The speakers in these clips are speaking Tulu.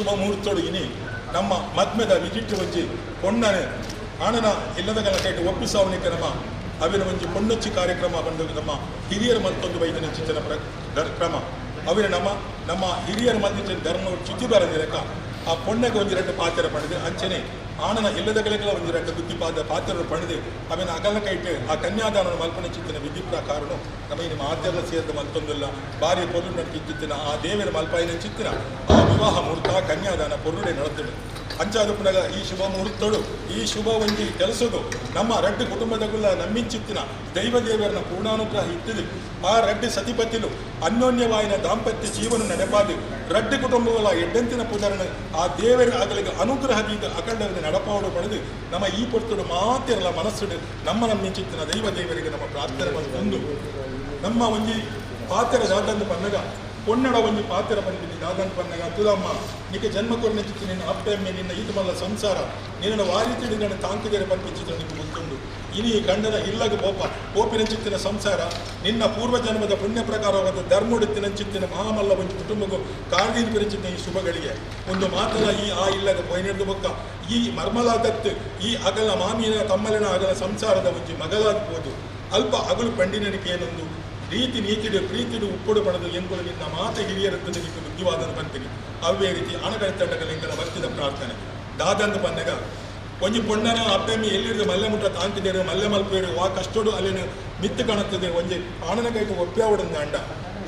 ಶುಭ ಮುಹೂರ್ತೊಡು ಇನಿ ನಮ್ಮ ಮದ್ಮೆದ ವಿಜಿಟ್ ಒಂಜಿ ಪೊಣ್ಣನೆ ಆಣನ ಇಲ್ಲದ ಕೈಟ್ ಒಪ್ಪಿಸಾವನಿಕೆ ನಮ್ಮ ಅವಿನ ಒಂಜಿ ಪೊಣ್ಣೊಚ್ಚಿ ಕಾರ್ಯಕ್ರಮ ಬಂದು ನಮ್ಮ ಹಿರಿಯರ ಮಲ್ತೊಂದು ವೈದ್ಯನ ಚಿಂತನ ಕ್ರಮ ಅವಿನ ನಮ್ಮ ನಮ್ಮ ಹಿರಿಯರ ಮಲ್ದಿನ ಧರ್ಮ ಚುತಿ ಬರಂದಿರಕ ಆ ಪೊಣ್ಣಗೆ ಒಂಜಿ ಎರಡು ಪಾತ್ರ ಪಡೆದು ಅಂಚನೆ ಆಣನ ಇಲ್ಲದ ಕಲೆಗಳ ಒಂಜಿ ಎರಡು ಬುದ್ಧಿ ಪಾದ ಪಾತ್ರ ಪಡೆದು ಅವಿನ ಅಗಲ ಕೈಟ್ ಆ ಕನ್ಯಾದಾನ ಮಲ್ಪನೆ ಚಿಂತನ ವಿಧಿ ಪ್ರಕಾರನು ನಮ್ಮ ಇನ್ನು ಮಾತೆಲ್ಲ ಸೇರಿದ ಮಲ್ತೊಂದಿಲ್ಲ ಬಾರಿ ಪೊರ್ಲು ನಡ್ಕಿತ್ತಿನ ಆ ದೇವರ ಮಲ್ಪಾಯಿನ ಚಿತ್ತಿನ ಆ ವಿವಾಹ ಮುಹೂರ್ತ ಕನ್ಯಾದಾನ ಪೊರ್ಲುಡೆ ನಡತದೆ. ಅಂಚಾದ ಪುನಗ ಈ ಶುಭ ಮುಹೂರ್ತಡು ಈ ಶುಭ ಒಂಜಿ ಕೆಲಸದು ನಮ್ಮ ರಡ್ಡು ಕುಟುಂಬದಗುಲ್ಲ ನಮ್ಮಿಂಚಿತ್ತಿನ ದೈವ ದೇವರನ ಪೂರ್ಣಾನುಗ್ರಹ ಇತ್ತಿದೆ. ಆ ರಡ್ಡು ಸತಿಪತಿಲು ಅನ್ಯೋನ್ಯವಾಯಿನ ದಾಂಪತ್ಯ ಜೀವನ ನಡೆಪಾದು ರಡ್ಡು ಕುಟುಂಬಗಳ ಎಡ್ಡಂತಿನ ಪುದರನ ಆ ದೇವರ ಅಗಲಿಗೆ ಅನುಗ್ರಹದಿಂದ ಅಖಂಡವನ್ನು ನಡಪಾವಡು ಪಡೆದು ನಮ್ಮ ಈ ಪೊರ್ತುಡು ಮಾತಿರಲ್ಲ ಮನಸ್ಸುಡು ನಮ್ಮ ನಮ್ಮಿಂಚಿತ್ತಿನ ದೈವ ದೇವರಿಗೆ ನಮ್ಮ ಪ್ರಾರ್ಥನೆ ಬಂದು ನಮ್ಮ ಒಂಜಿ ಪಾತ್ರ ಜಾದಂದು ಪನ್ನಗ ಪೊನ್ನಡ ಒಂಜಿ ಪಾತ್ರ ಬಂದಿನಿ ದಾದನ್ ಪನ್ನಗ ತುಲಮ್ಮ ನಿಕ್ಕೆ ಜನ್ಮ ಕೊರನೆ ಚಿತ್ತಿ ನಿನ್ನ ಅಪ್ಪೆಮ್ಮೆ ನಿನ್ನ ಈತ ಮಲ್ಲ ಸಂಸಾರ ನಿನ್ನ ವಾರಿತಿಡಿ ನನ್ನ ತಾಂಕಿದರೆ ಪಂಪಿಚಿತ್ರ ನಿಂಗೆ ಗೊತ್ತುಂಡು. ಇನಿ ಗಂಡನ ಇಲ್ಲಗ ಪೋಪ ಪೋಪಿನ ಚಿತ್ತಿನ ಸಂಸಾರ ನಿನ್ನ ಪೂರ್ವ ಜನ್ಮದ ಪುಣ್ಯ ಪ್ರಕಾರವಾದ ಧರ್ಮುಡುತ್ತಿನ ಚಿತ್ತಿನ ಮಹಾಮಲ್ಲ ಒಂಜಿ ಕುಟುಂಬಕ್ಕೂ ಕಾರಣೀನ ಪರಿಚಿತ ಈ ಶುಭಗಳಿಗೆ ಒಂದು ಮಾತಲ್ಲ ಈ ಆ ಇಲ್ಲಗ ಪೊಯ್ನೆಡ್ದು ಬೊಕ್ಕ ಈ ಮರ್ಮಲಾದತ್ತು ಈ ಅಗಲ ಮಾಮಿನ ತಮ್ಮಲಿನ ಅಗಲ ಸಂಸಾರದ ಒಂಜಿ ಮಗಲಾದ ಪೋದು ಅಲ್ಪ ಅಗಲು ಪಂಡಿನನಿಕೆ ಏನೊಂದು ರೀತಿ ನೀತಿಡು ಪ್ರೀತಿಡು ಉಪ್ಪುಡು ಪಡೆದು ಎಂಬುದು ನಿನ್ನ ಮಾತ ಹಿರಿಯರುತ್ತದೆ ನಿನ್ನ ಬುದ್ಧಿವಾದನ ಪಂತೀನಿ. ಅವೇ ರೀತಿ ಅಣಗಡೆತಂಡಗಳ ಭಕ್ತಿದ ಪ್ರಾರ್ಥನೆ ದಾದಂದು ಪನ್ನಗ ಒಂಜಿ ಪೊಣ್ಣನ ಅಪ್ಪೆಮ್ಮಿ ಎಲ್ಲಿಡಿದು ಮಲ್ಲೆ ಮುಟ್ಟ ತಾಂತಿದ್ದೇರು ಮಲ್ಲೆ ಮಲ್ಪೇರು ವಾ ಕಷ್ಟೋಡು ಅಲ್ಲಿನ ಮಿತ್ತು ಕಾಣುತ್ತದೆ ಒಂಜಿ ಆಣನ ಕೈಗೆ ಒಪ್ಪ್ಯಾವಡಂದ ಅಂಡ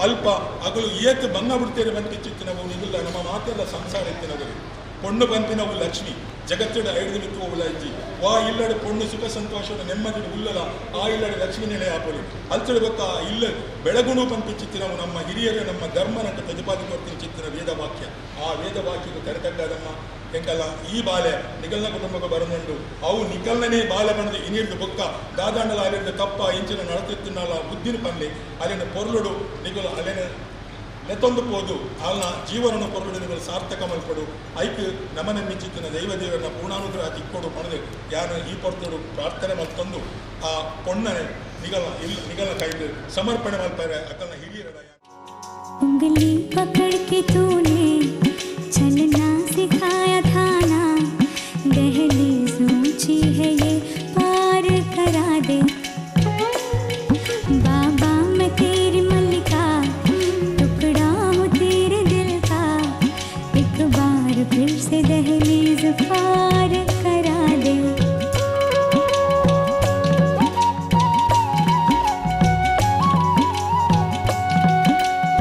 ಅಲ್ಪ ಅಗಲು ಏತು ಬಂಗ ಬಿಡ್ತೇರೆ ಬಂತಿಚ್ಚಿತ್ತಿನವು ನಿಲ್ಲ ನಮ್ಮ ಮಾತೆಲ್ಲ ಸಂಸಾರ ಎತ್ತಿನವರು ಪೊಣ್ಣು ಬಂತಿನವು ಲಕ್ಷ್ಮಿ ಜಗತ್ತಿಡ ಐದು ಮಿತ್ತು ಉಲಜ್ಜಿ ವಾ ಇಲ್ಲಡೆ ಪೊಣ್ಣು ಸುಖ ಸಂತೋಷದ ನೆಮ್ಮದಿ ಉಲ್ಲಲ ಆ ಇಲ್ಲಡೆ ಲಕ್ಷ್ಮಿ ನೆಲೆ ಆಪಲು ಅಲ್ಚಡು ಬೊಕ್ಕ ಇಲ್ಲ ಬೆಳಗುಣು ಪಂಪಿಚಿತ್ತಿನವು ನಮ್ಮ ಹಿರಿಯರು ನಮ್ಮ ಧರ್ಮನಂಟ ತಜಪಾದಿ ಕೊಡ್ತೀನಿ ಚಿತ್ತಿನ ವೇದವಾಕ್ಯ ಆ ವೇದವಾಕ್ಯಕ್ಕೆ ತರತಗ್ಗಾದಮ್ಮ ಎಂಕಲ್ಲ ಈ ಬಾಲೆ ನಿಗಲ್ನ ಕುಟುಂಬಕ್ಕೆ ಬರನುಂಡು ಅವು ನಿಗಲ್ನೇ ಬಾಲೆ ಬಂದು ಇನಿರ್ದು ಬೊಕ್ಕ ದಾದಾಂಡಲ ಅಲ್ಲಿಂದ ತಪ್ಪ ಇಂಚಿನ ನಡತಿತ್ತಿನಲ್ಲ ಬುದ್ಧಿನ ಪನ್ಲಿ ಅಲ್ಲಿನ ಪೊರ್ಲುಡು ನಿಗಲು ಅಲ್ಲಿನ ನೆತ್ತೊಂದು ಪೋದು ಅಲ್ಲ ಜೀವನನ ಪೊರ್ಲುಡು ನಿಗಲು ಸಾರ್ಥಕ ಮಲ್ಪಡು ಐಕ್ ನಮನ ಮಿಂಚಿತ್ತಿನ ದೈವ ದೇವರನ್ನ ಪೂರ್ಣಾನುಗ್ರಹ ತಿಕ್ಕೊಡು ಪಣದು ಯಾನು ಈ ಪೊರ್ತುಡು ಪ್ರಾರ್ಥನೆ ಮಲ್ತೊಂದು ಆ ಪೊಣ್ಣನೆ ನಿಗಲ ಇಲ್ಲ ನಿಗಲ ಕೈದು ಸಮರ್ಪಣೆ ಮಲ್ಪರೆ ಅಕಲ್ನ ಹಿರಿಯರ. उंगली पकड़ के तूने चलना सिखाया था ना, दहलीज ऊंची है ये पार करा दे। बाबा मैं तेरी मल्लिका, टुकड़ा हूँ तेरे दिल का, एक बार फिर से दहलीज पार करा दे।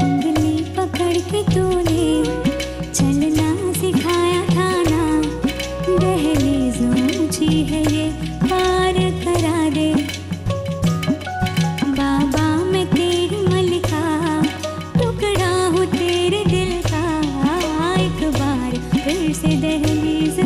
उंगली पकड़ के तूने चलना सिखाया था ना, दहलीज ऊंची है ये पार करा दे। बाबा मैं तेरी मल्लिका, टुकड़ा हूँ तेरे दिल का, एक बार फिर से दहलीज